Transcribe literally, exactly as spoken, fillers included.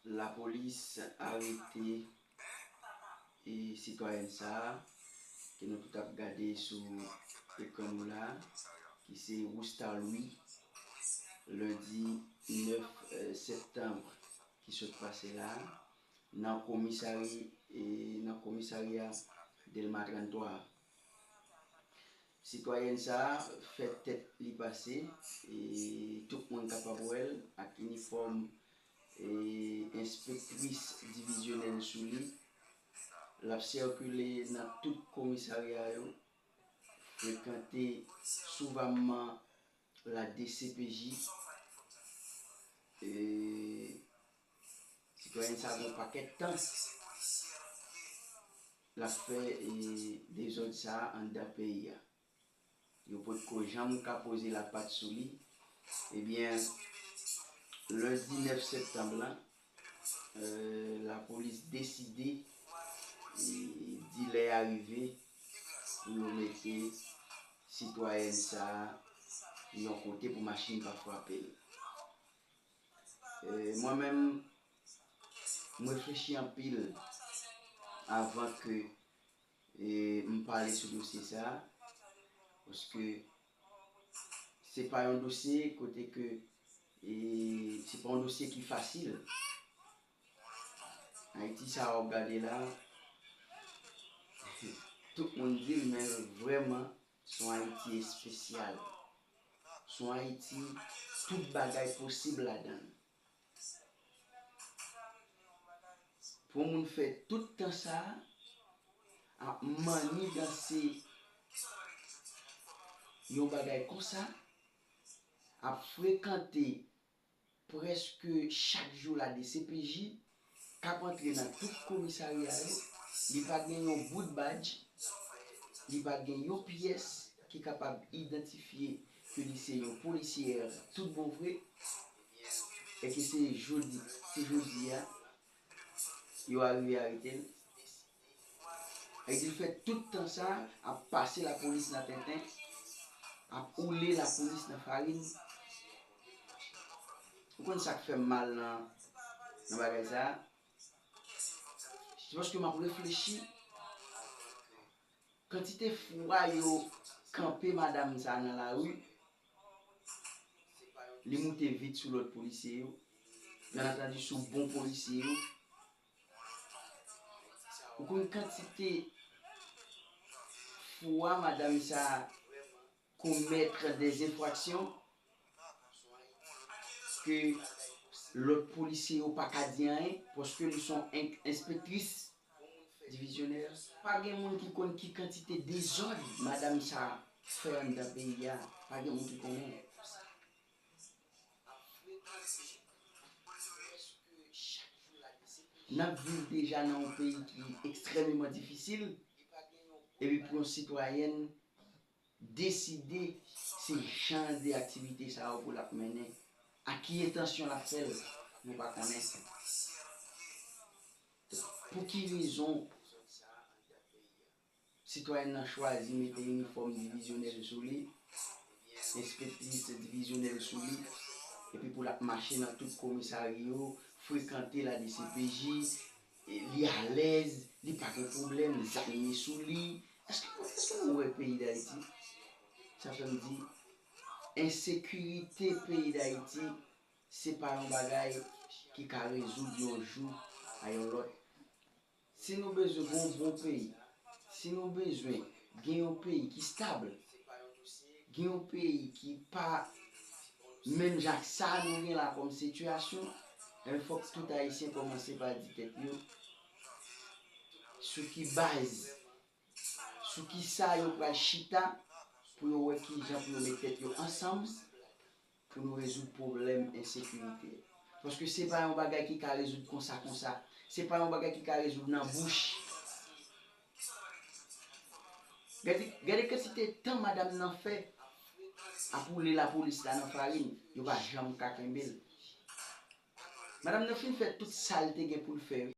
Lapolis arete e sitwayèn sa a, ke nou tout ap gade sou ekran nou la, ki se Roustar Louis, lendi nèf, eh, septanm ki sot pase la, nan komisari-, e nan komisarya Dèlma tranntwa. Sitwayèn sa a fè tèt li pase, e tout moun kapab wè l ak inifòm, e enspektris divizyonèl sou li. L ap sikile nan tout komisarya yo, frekante souvamman la D C P J. E sitwayèn sa a gen yon pakèt tan l ap fè, e, dezòd sa a anndan peyi a. Yo potko janm ka poze lapat sou li. Ebyen, lendi nèf septanm lan, eh, lapolis deside, eh, di lè a rive pou yo mete sitwayèn sa a yon kote pou machin pa frape l. Eh, mwen menm, m reflechi anpil avan ke, eh, m pale sou dosye sa a, paske se pa yon dosye kote ke, eh, se pa yon dosye ki fasil. Ayiti sa a w ap gade la, tout moun di l, men vrèman, se yon Ayiti espesyal. Se yon Ayiti, tout bagay posib ladan l. Pou yon moun fè tout tan sa a, ap maniganse yon bagay konsa, ap frekante prèske chak jou la D C P J, k ap antre nan tout komisarya yo, li pa gen yon bout badj, li pa gen yon pyès ki kapab idantifye ke li se yon polisyè tout bon vre, e ke se jodi, se jodi a, yo arive arete l. Sa vle di l fè tout tan sa a ap pase lapolis nan tenten, ap woule lapolis nan farin. Ou konn sa k fè m mal nan, nan bagay sa a? Se paske m ap reflechi kantite fwa yo kanpe madanm sa a nan lari, li moute vit sou lòt polisye yo, byen antandi sou bon polisye yo. Ou konn kantite fwa madanm sa a komèt de enfraksyon ke lòt polisye yo pa ka di anyen, paske li se yon en-, enspektris divizyonè. Pa gen moun ki konn ki kantite dezòd madanm sa a fè anndan peyi a. Pa gen moun ki konnen. N ap viv deja nan yon peyi ki ekstrèmeman difisil, epi pou yon sitwayèn deside se jan de aktivite sa yo pou l ap mennen, ak ki entansyon l ap fè l, nou pa konnen. Pou ki rezon sitwayèn nan chwazi mete inifòm divizyonèl sou li, enspektris divizyonèl sou li, epi pou l ap mache nan tout komisarya yo, frekante la D C P J, e li alèz, li pa gen pwoblèm, zam ye sou li. Èske, èske nou wè peyi Dayiti? Sa fè m di, ensekirite peyi Dayiti, se pa yon bagay ki ka rezoud yon jou a yon lòt. Si nou bezwen gen yon bon peyi, si nou bezwen gen yon peyi ki stab, gen yon peyi ki pa menm jan ak sa nou gen la kòm sitiyasyon, enben fòk tout Ayisyen kòmanse pa di tèt yo sou ki baz, sou ki sa yo pral chita pou yo wè ki jan pou yo met tèt yo ansanm pou nou rezoud pwoblèm ensekirite. Paske se pa yon bagay ki ka rezoud konsa konsa. Se pa yon bagay ki ka rezoud nan bouch. Gade, gade kantite tan madanm nan fè ap woule lapolis la nan farin. Yo pa janm ka kenbe l. Madanm nan fin fè tout sa l te gen pou l fè, wi.